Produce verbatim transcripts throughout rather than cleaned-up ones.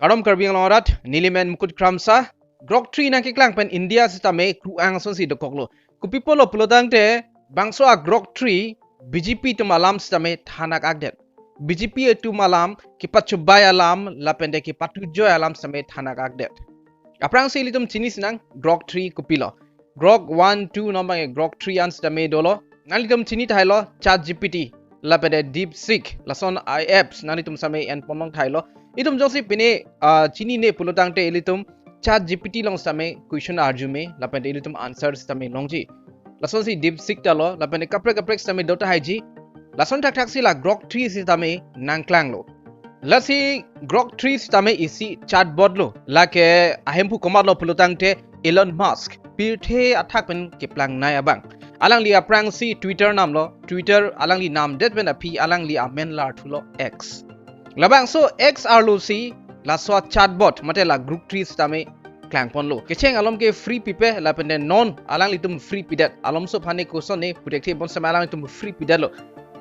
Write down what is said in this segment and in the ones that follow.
Kardom Karbi Anglong arat, neli men Mukut Kramsa. Grok three nangkeklang pen India sitame kru-ang asonsi dokoklo. Kopi apotlo pulotangte bangso a Grok three B J P atum alam sitame than ak-akdet. B J P atum alam kepachobei alam lapente kepatujoi alam sitame than ak-akdet. Aphrangsi ilitum chini sinang Grok three kopilo. Grok one, two non abang Grok three an sitame dolo. Nanglitum chini thailo ChatGPT lapente DeepSeek, lason a apps nanglitum sitame enpon long thailo. Itum jongsi pine ah, chinine pulotangte ilitum ChatGPT along sitame question arjume lapente ilitum answer sitame longji. Lasonsi DeepSeek ta lo lapente kaprek kaprek sitame do tahaiji. Lason thakthaksi la Grok three sitame nangklanglo. Lasi Grok three sitame isi chatbot lo. Lake ahemphu komatlo pulotangte Elon Musk. Pirthe athak pen keplangnei abang. Alangli aphrangsi Twitter namlo. Twitter alangli namdet pen aphi alangli amen larthulo X. Labangso X arlosi laso a chatbot mate la Grok three sitame klangponlo. Kecheng alom ke free pipe lapente non alanglitum free pidet. Alomso aphane kosonne puthekthe bonsitame alanglitum free pidetlo.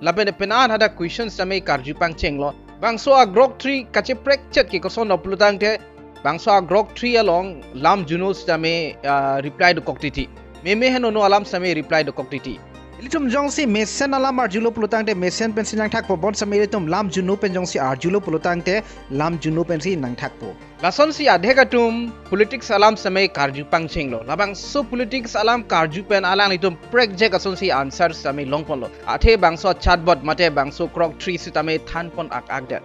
Lapente penang hadak question sitame karju pangchenglo. Bangso a Grok three kacheprekchet ke kosonlo pulotangte bangso a Grok three along lam juno sitame ah, reply dokok titi. Meme henono alam sitame reply dokok titi. Ilitum jongsi mesen alam arjulo pulotangte mesen pensi nangthakpo, bonsitame ilitum lam juno pen jongsi arjulo pulotangte lam juno pensi nangthakpo. Lasonsi adhek atum politics alam sitame karju pangchenglo. Labangso politics alam karju pen alanglitum prekjak asonsi answer sitame longponlo. Athe bangso chatbot mate bangso Grok three sitame thanpon ak-akdet.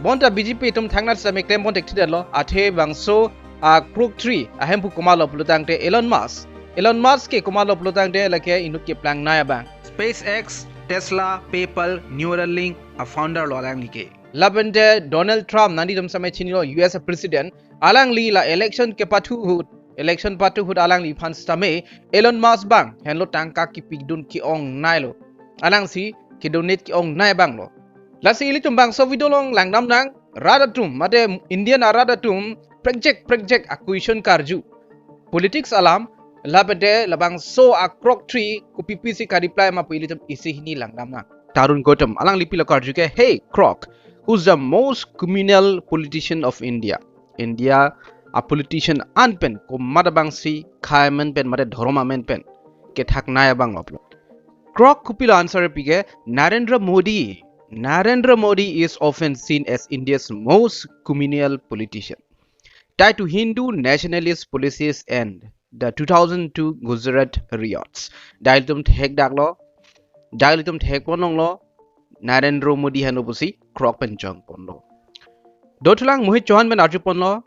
Bonta B J P atum thangnat sitame klempon thekthedetlo. Athe bangso a Grok three ahemphu komatlo pulotangte Elon Musk. Elon Musk ke komatlo pulotangte lake inut keplangnei abang. SpaceX, Tesla, PayPal, Neuralink a founder lo alangli ke. Lapente Donald Trump nanglitum sitame chinilo, U S a president. Alangli la election kepathu ahut, election pathu ahut alangliphan sitame Elon Musk abang henlo tangka kepidun ke-ongneilo. Alangsi ke-donate ke-ongnei abanglo. Lasi ilitum bangso video along langdamnang, rat atum mate Indian arat atum prekjak prekjak a question karju. Politics alam lapente labangso a Grok three kopi pisi kareply ma pu ilitum isi hini langdamnang. Tarun Gautam, alangli pilo karju ke, "Hey Grok, who's the most criminal politician of India?" India a politician an pen komat abangsi khei amen pen mate dhorom amen pen kethaknei abanglo plo. Grok kopilo answer pi ke, "Narendra Modi. Narendra Modi is often seen as India's most criminal politician, tied to Hindu nationalist policies and the two thousand two Gujarat riots." Dak ilitum thekdaklo, dak ilitum thekponlonglo, Narendra Modi henlo pusi Grok pen jongponlo. Dothulang Mohit Chauhan pen arjuponlo,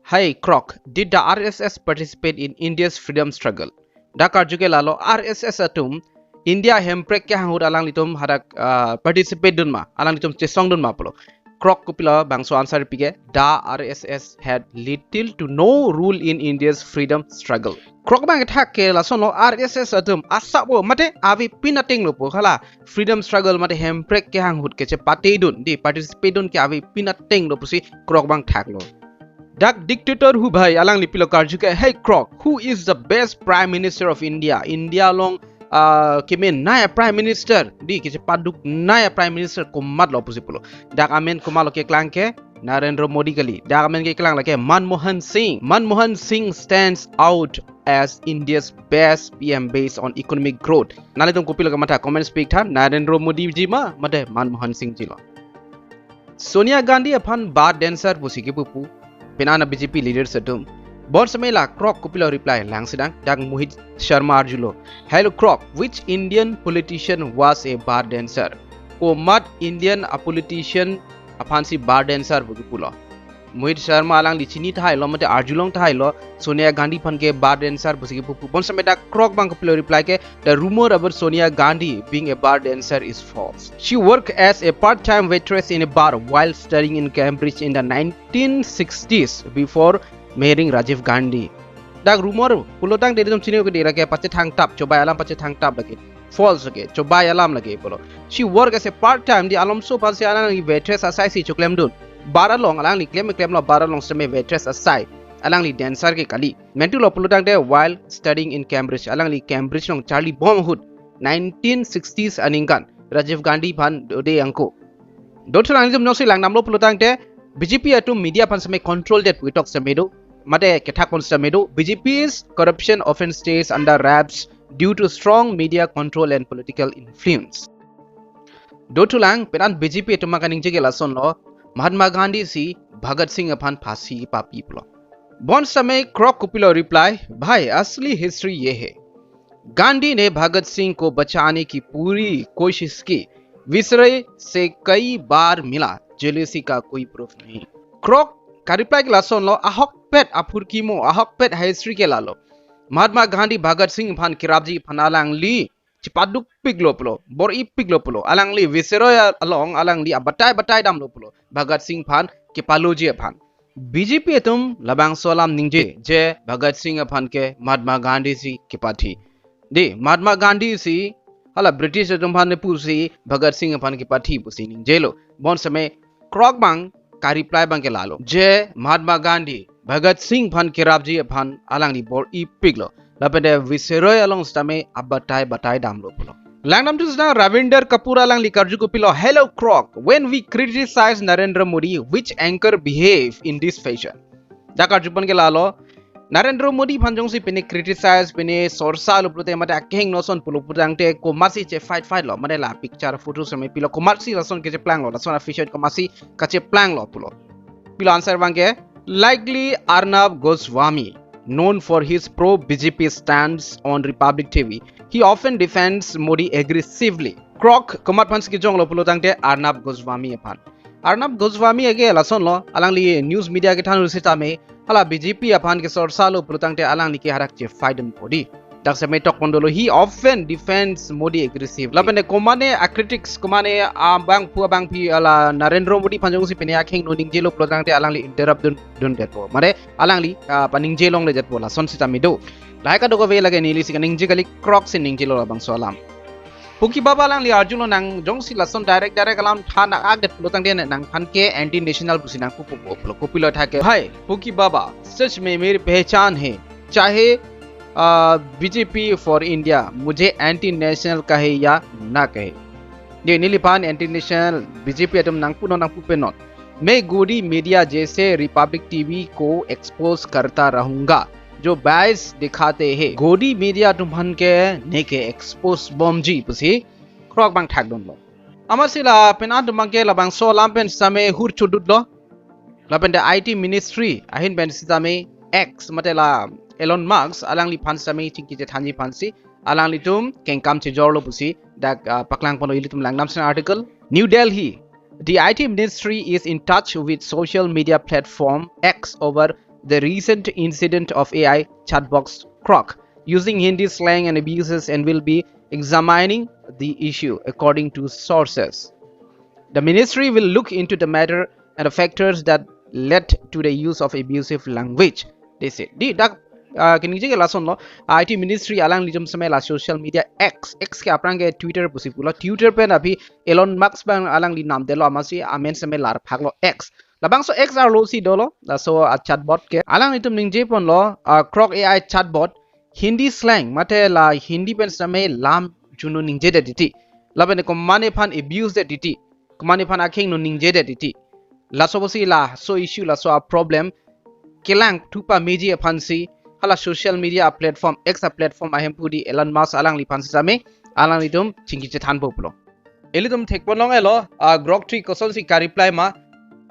"Hi Grok, did the R S S participate in India's freedom struggle?" Dak karju ke lalo, R S S atum India hemprek kehang ahut alanglitum hadak ah, participate dun ma, alanglitum chesongdun ma plo. Grok kopilo bangso answer pi ke, "The R S S had little to no role in India's freedom struggle." Grok abang kethak ke lasonlo, R S S atum asap o mate avepin atenglo po hala freedom struggle mate hemprek kehang ahut kechepatedun, dei participate dun ke avepin atenglo pusi Grok abang thaklo. Dak dictator Hubhai, alangli pilo karju ke, "Hey Grok, who is the best Prime Minister of India?" India along ah, kemenei a Prime Minister, dei kechepaduknei a Prime Minister komatlo pusi pulo. Dak amen komatlo keklang ke, Narendra Modi kali. Dak amen keklang lake Manmohan Singh. "Manmohan Singh stands out as India's best P M based on economic growth." Nanglitum kopilo kamatha, comments pi tha, Narendra Modi ji ma mate Manmohan Singh ji lo. Sonia Gandhi aphan bar dancer pusi kepu pu penang a B J P leaders atum. Bonsitame la Grok kopilo reply, langsinang. Dak Mohit Sharma arjulo, "Hello Grok, which Indian politician was a bar dancer?" Komat Indian a politician aphansi bar dancer pu kepulo? Mohit Sharma alangli chini thailo mate arjulong thailo, Sonia Gandhi aphan ke bar dancer pusi kepu pu. Bonsitame dak Grok abang kopilo reply ke, "The rumor about Sonia Gandhi being a bar dancer is false. She worked as a part-time waitress in a bar while studying in Cambridge in the nineteen sixties before marrying Rajiv Gandhi." Dak rumor pulotangte ilitum chini ke, dei lake pachethangtap, chobei alam pachethangtap lake. False lake, chobei alam lake pulo. "She worked as a part-time," dei alomso aphansi alangli waitress asaisi choklemdun. Bar along alangli klem klemlo, bar along sitame waitress asai. Alangli dancer ke kali. Mentulo pulotangte while studying in Cambridge, alangli Cambridge along charlibom ahut, nineteen sixties aningkan, Rajiv Gandhi aphan dode angko. Dothulang ilitum jongsi langdamlo pulotangte, B J P atum media aphan sitame control det pu itok sitame do. Mate kethak pon sitame do. B J P's corruption often stays under wraps due to strong media control and political influence. Dothulang, penang B J P atum akaningje ke lasonlo, Mahatma Gandhi si Bhagat Singh aphan phasi papi pulo. Bon sitame Krok kopilo reply, "भाई, असली हिस्ट्री ये है। गांधी ने भगत सिंह को बचाने की पूरी कोशिश की। विसरॉय से कई बार मिला, जेलसी का कोई प्रूफ नहीं।" Krok kareply ke lasonlo, ahokpet aphurkimo, ahokpet history ke lalo. Mahatma Gandhi Bhagat Singh aphan kerapji aphan alangli chepadukpiklo pulo, bor-ipiklo pulo. Alangli Viceroy along alangli abatai batai damlo pulo, Bhagat Singh aphan kepaloji aphan. B J P atum labangso alam ningje, je Bhagat Singh aphan ke Mahatma Gandhi si kepathi. Dei, Mahatma Gandhi si hala British atum aphan pusi Bhagat Singh aphan kepathi pusi ningjelo. Bon sitame Krok abang kareply abang ke lalo, je Mahatma Gandhi Bhagat Singh aphan kerapji aphan alangli bor-ipiklo. Lapen te Viceroy along sitame abatai batai damlo pulo. Langdam tu sitame Ravinder Kapoor alangli karju kopilo, "Hello Krok, when we criticize Narendra Modi, which anchor behave in this fashion?" Dak karju pon ke lalo, Narendra Modi aphan jongsi pine criticize, pine sorsa lo pulote mate akehingno ason pulo putangte komatsi chefight fight lo, mate la picture photo sitame pilo, komatsi lason kecheplanglo, lason official komatsi kacheplanglo pulo. Pilo answer abang ke, likely Arnab Goswami, known for his pro-B J P stance on Republic T V, he often defends Modi aggressively. Krok komat aphansi kejonglo pulotangte Arnab Goswami aphan. Arnab Goswami ake lasonlo, alangli news media kethan sitame, hala B J P aphan kesorsa lo pulotangte alangli ke hadak chefight dun podi. Dak sitame tok pon dolo, he often defends Modi aggressive. Lapen te komane a critics, komane abangphu abangphi hala Narendra Modi aphan jongsi pine akehingno ningjelo pulotangte alangli interrupt dun dundetpo. Mate alangli, ah, paningje longledetpo, lason sitame do. Lahai kadokave lake nelisi kaningje kali, Krok si ningjelo labangso alam. Punky Baba alangli arjulo, nang jongsi lason direct direct alam than akdet pulotangte nangphan ke anti national pusi nangpupo pulo, kopilo thake. भाई, Punky Baba, सच में मेरी पहचान है, चाहे, आ, B J P for India मुझे anti national कहे या ना कहे। Dei, neliphan anti national, B J P atum nangpunon nangpupenon, मैं गोदी मीडिया जैसे रिपब्लिक टीवी को एक्सपोज करता रहूंगा, जो बायस दिखाते हैं। गोदी media atum aphan ke neke expose bomji pusi Krok abang thakdunlo. Amatsi la penang atum abang ke labangso alam pen sitame hur chodutlo. Lapen te I T ministry ahin pen sitame X, mate la Elon Musk alangliphan sitame chingki chethanji aphansi alanglitum kengkam chejorlo pusi dak, ah, paklang ponlo, ilitum langdam sena article. New Delhi, the I T ministry is in touch with social media platform X over the recent incident of A I chatbot Grok using Hindi slang and abuses and will be examining the issue, according to sources. The ministry will look into the matter and the factors that led to the use of abusive language, they said. Dei, dak, ah, kaningje ke lasonlo, I T ministry alanglitum sitame la social media X, X ke aphrang ke Twitter pusi pulo, Twitter pen aphi Elon Musk abang alangli namdetlo, amatsi amen sitame larphaklo X. Labangso X arlo si dolo, laso a chatbot ke. Alanglitum ningje ponlo, ah, Grok A I chatbot Hindi slang, mate la Hindi pen sitame lam juno ningjedet titi, lapen te komane aphan abuse det titi, komane aphan akehingno ningjedet titi. Laso pusi laso issue, laso a problem kelang thupa meji aphansi hala social media a platform, X a platform ahemphu dei Elon Musk alangliphan sitame alanglitum chingki chethanpo pulo. Ilitum thekpon long-elo, ah, Grok three kosonsi kareply ma.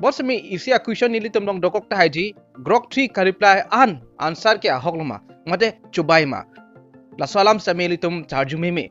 Bon sitame isi a question ilitum long dokok tahai dei, Grok three kareply an answer ke ahok lo ma, mate chobai ma. Laso alam sitame ilitum charju meme.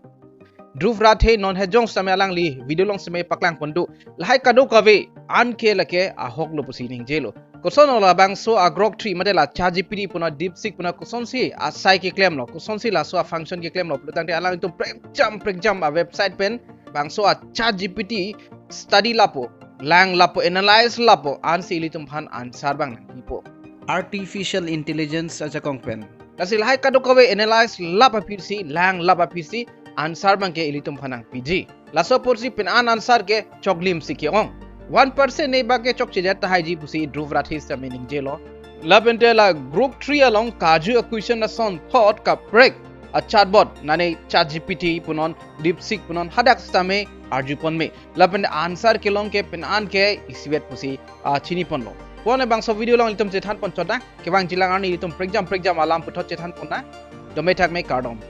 Dhruv Rathee non hejong sitame alangli video along sitame paklang pon do, lahai kadokave an ke lake ahok lo pusi ningjelo. Kosonlo labangso a Grok three mate la ChatGPT puna DeepSeek puna kosonsi asai keklemlo, kosonsi laso a function keklemlo pulotangte alanglitum prekjam prekjam a website pen bangso a ChatGPT study lapo, lang lapo, analyze lapo, ansi ilitum aphan answer abang nangpipo. Artificial intelligence ajakong pen. Lasi lahai kadokave analyze lap aphi si, lang lap aphi si answer abang ke ilitum aphan nangpiji. Laso apotsi penang answer ke choklim si ke-ong. One percent ne ba ke chokchedet tahai dei pusi Dhruv Rathee sitame ningjelo. Lapen te la Grok three along karju a question ason thot kaprek a chatbot, nane ChatGPT punon, DeepSeek punon, hadak sitame arjupon me. Lapen answer kelong ke pen an ke isivet pusi, ah, chiniponlo. Pon bangso video along ilitum chethanpon chotnang, kevangjilang arni ilitum prekjam prekjam alam puthot chethanponnang. Dome thak me, kardom.